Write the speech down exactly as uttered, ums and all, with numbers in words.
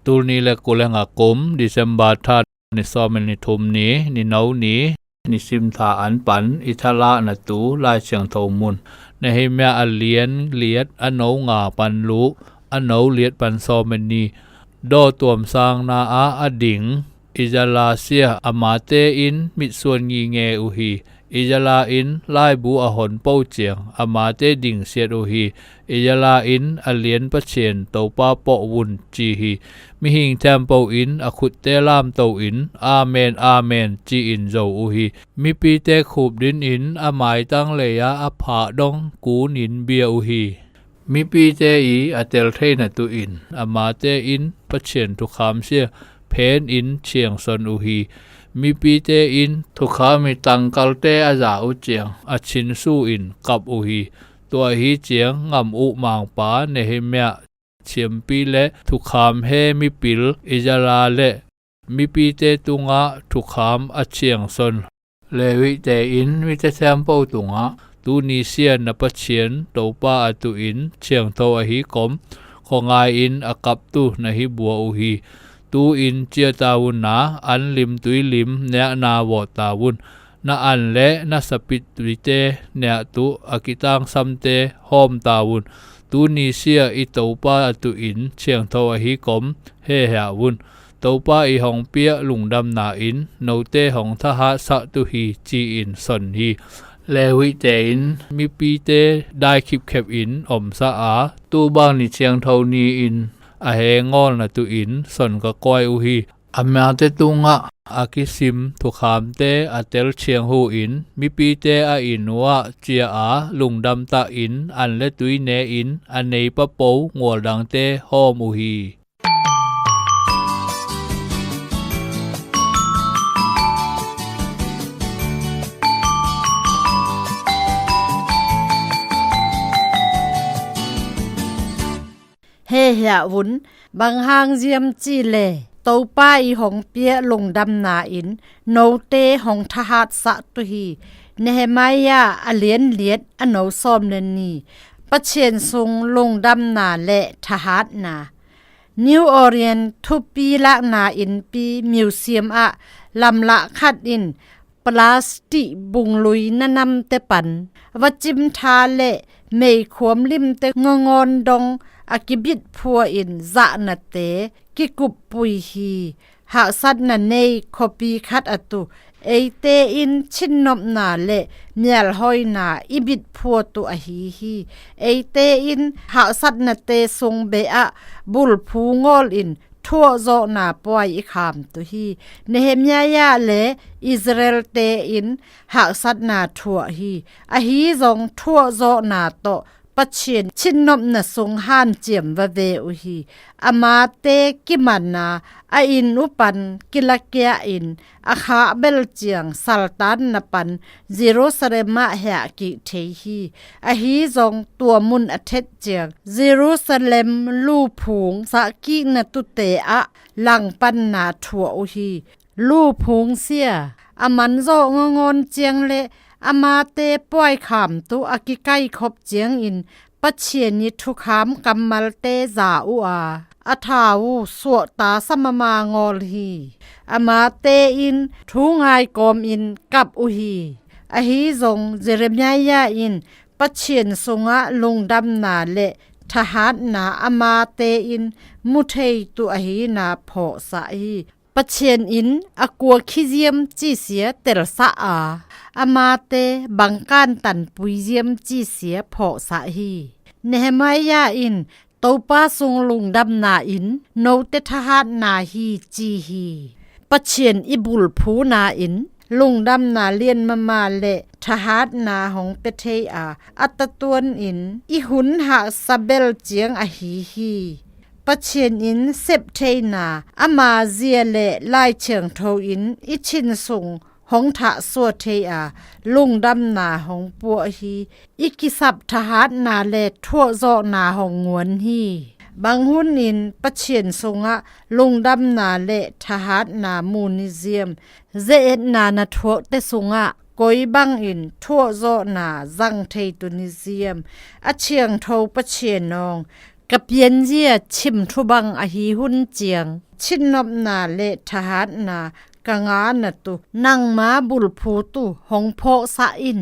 Tul ni le kul le nga kum, December tha, ni sawm le ni thum ni, ni no ni, ni sim tha an pan i thalah na tu Lai Siangtho mun. Nehemiah a lian liat, a no nga pan lu, a no liat pan sawm le ni. Daw tuam sang na ah a ding Ezra sia, amate in mitsuan nginge uh hi. Ezra in laibu a hon po ciang amate dingsiat uh hi. Ezra in a lian Pathian Topa pawh vun ci hi. Mihing thiampo in a khutte lamto in, "Amen, amen," ci-in zo uh hi. Mipite khupdin in a maitang lei-ah a phah dong kunin bia uh hi. Mipite i a tel theina tu in amate in Pathian thukham sia phen in chiangson uh hi. Mipite in thukham i tangkalte a za uh ciang a chinsu in kap uh hi. Tua hi ciang ngam uh mangpa Nehemiah, thiampi le thukham he mipil Ezra le mipite tungah thukham a chiangson Levite in mite thiampo tungah, "Tuni sia na Pathian Topa a tu in chiangtho ahi kom, khuangai in a kaptu na hi bua uh hi. Tu-in cia ta vun a, an lim tui lim neahna vawh ta vun. Na an le na sapit tuite neah tu a kitangsamte hawm ta vun. Tuni sia i Topa a tu in chiangtho ahi kom hehia vun. Topa i hong piah lungdamna in note hong thahatsak tu hi," ci-in son hi. Levite in mipite dai khipkhep in omsa a, "Tu bang ni chiangtho ni in a he ngawlna tu in son ka kuai uh hi. Amate tungah a kisim thukhamte a tel chiang hu in mipite a inn uh ah cia a, lungdam tah in an le tui ne in a neipa po ngualdangte hawm uh hi." Hehia vun, bang hang ziam ci le Topa i hong piah lungdamna in note hong thahatsak tu hi. Nehemiah a lian liat, a no sawm le ni. Pathian sung lungdamna le thahatna. New Orleans thupi lakna innpi museum ah lamlah khat in plastic bunglui nanamte pan vacim tha le meikhuam limte ngongawn dong a kibit phua in zahnate kikuppui hi. Haksatna nei khuapi khat a tu eite in chinnopna le mialhoina i bit phua tu ahi hi. Eite in haksatnate sung beh ah bulphu ngawl in thuahzawhna puai i kham tu hi. Nehemiah le Israel-te in haksatna thuah hi. Ahi zong thuahzawhna tawh Pathian chinnopna sung hanciam vave uh hi. Amate kimanna a inn uh pan kilakia in a khah bel ciang saltanna pan Jerusalem ah hiah kik thei hi. Ahi zong tua mun a thet ciang Jerusalem luphung sahkikna tute ah langpanna thuah uh hi. Luphung sia a manzawh ngongawn ciang le amate puaikham tu a kikaikhop ciangin Pathian i thukham kammalte za uh a, a tha uh suahta sa mama ngawl hi. Amate in thu ngai kawmin kap uh hi. Ahi zong Jeremiah in Pathian sungah lungdamna le thahatna amate in mu thei tu ahina phawhsah hi. Pathian in a kua khiziam cisia telsah a, amate bangkan tanpui ziam cisia phawhsah hi. Nehemiah in Topa sung lungdamna in note thahatna hi ci hi. Pathian i bulphuna in lungdamna lian mama le thahatna hong pia thei a, a tatuan in i hun haksa bel ciang ahi hi. Pathian in sep theina ama zia le Lai Thiangtho in i chin sung hong thahsua thei a, lungdamna hong puah hi. I kisap thahatna le thuahzawhna hong nguan hi. Bang hun in Pathian sungah lungdamna le thahatna mu ni ziam. Ze-etna na thuakte sungah koi bangin thuahzawhna zang thei tu ni ziam. A thiangtho Pathian awng, Ka pianzia cimthu bang ahi hun ciang, cinnopna le thahatna ka nganat uh nangma bulphuh uh hong phawksah in.